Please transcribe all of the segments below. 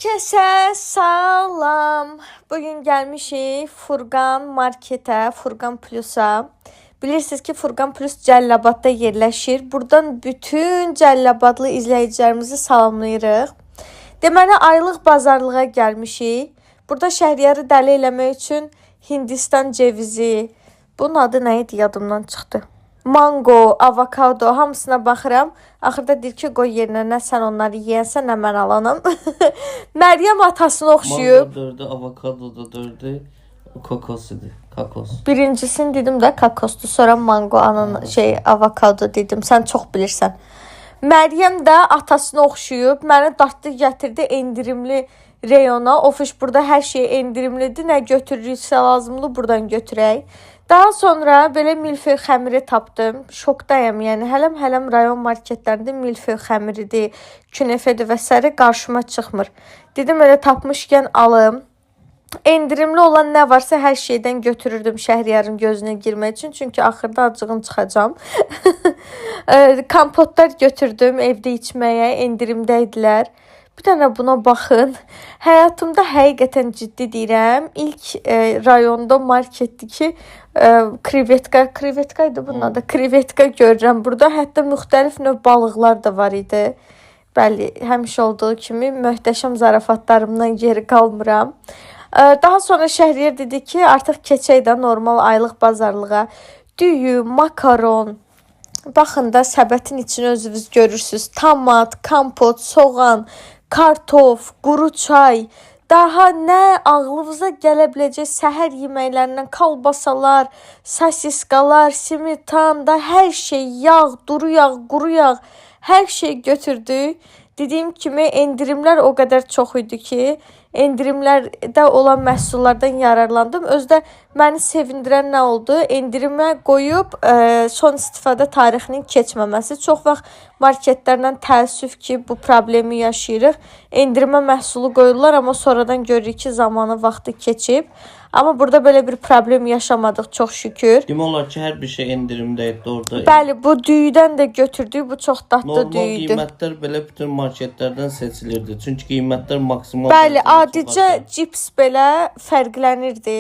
Kəsə salam. Bugün gəlmişik Furqan marketə, Furqan Plusa. Bilirsiniz ki, Furqan Plus Cəllabadda yerləşir. Buradan bütün Cəllabadlı izləyicilərimizi salamlayırıq. Deməli, aylıq bazarlığa gəlmişik. Burada Şəhriyarı dəli eləmək üçün Hindistan cevizi, bunun adı nə idi yadımdan çıxdı. Mango, avokado hamısına baxıram. Axırda deyir ki, qoy yerinə nə sən onları yeyənsən, nə mən alanam. Məryəm atasına oxşayıb. Mango dördü, avokado da dördü, kokos idi. Kokos. Birincisini dedim də kokosdu, sonra mango, anan şey avokado dedim. Sən çox bilirsən. Məryəm də atasına oxşayıb, məni dartdı, gətirdi endirimli reyona. Ofiş burada hər şey endirimlidir. Nə götürürüksə lazımdır, buradan götürək. Daha sonra belə milföy xəmiri tapdım. Şokdayam, yəni hələm-hələm rayon marketlərində milföy xəmiridir, künefədir və sairə qarşıma çıxmır. Dedim elə tapmışkən alım. Endirimli olan nə varsa hər şeydən götürürdüm Şəhriyarın gözünə girmək üçün. Çünki axırda acığım çıxacam. Kompotlar götürdüm evdə içməyə, endirimdə idilər. Bir dənə buna baxın. Həyatımda həqiqətən ciddi deyirəm, ilk rayonda marketdir ki, krevetka, krevetka idi bunun adı. Krevetka görürəm burada. Hətta müxtəlif növ balıqlar da var idi. Bəli, həmişə olduğu kimi möhtəşəm zarafatlarımdan geri qalmıram. Daha sonra Şəhriyar dedi ki, artıq keçək də normal aylıq bazarlığa. Düyü, makaron, baxın da səbətin içini özünüz görürsüz. Tomat, kompot, soğan, kartof, quru çay, daha nə ağlınıza gələ biləcək səhər yeməklərindən kalbasalar, sosiskalar, simitan da hər şey, yağ, duru yağ, quru yağ, hər şey götürdük. Dediyim kimi endirimlər o qədər çox idi ki, endirimlərdə olan məhsullardan yararlandım. Özü də məni sevindirən nə oldu? Endirimə qoyub son istifadə tarixinin keçməməsi. Çox vaxt marketlərlə təəssüf ki, bu problemi yaşayırıq. Endirimə məhsulu qoyurlar, amma sonradan görürük ki, zamanı vaxtı keçib. Amma burada belə bir problem yaşamadıq, çox şükür. Demək olar ki, hər bir şey endirimdə idi orada. Bəli, bu düyüdən də götürdük. Bu çox dadlı Normal düyü idi. Qiymətlər belə bütün marketlərdən seçilirdi. Çünki qiymətlər maksimal Bəli, dərəcədə çox adicə aşağı. cips belə fərqlənirdi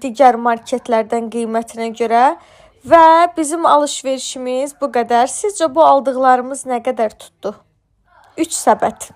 digər marketlərdən qiymətinə görə və bizim alış-verişimiz bu qədər. Sizcə bu aldıqlarımız nə qədər tutdu? 3 səbət.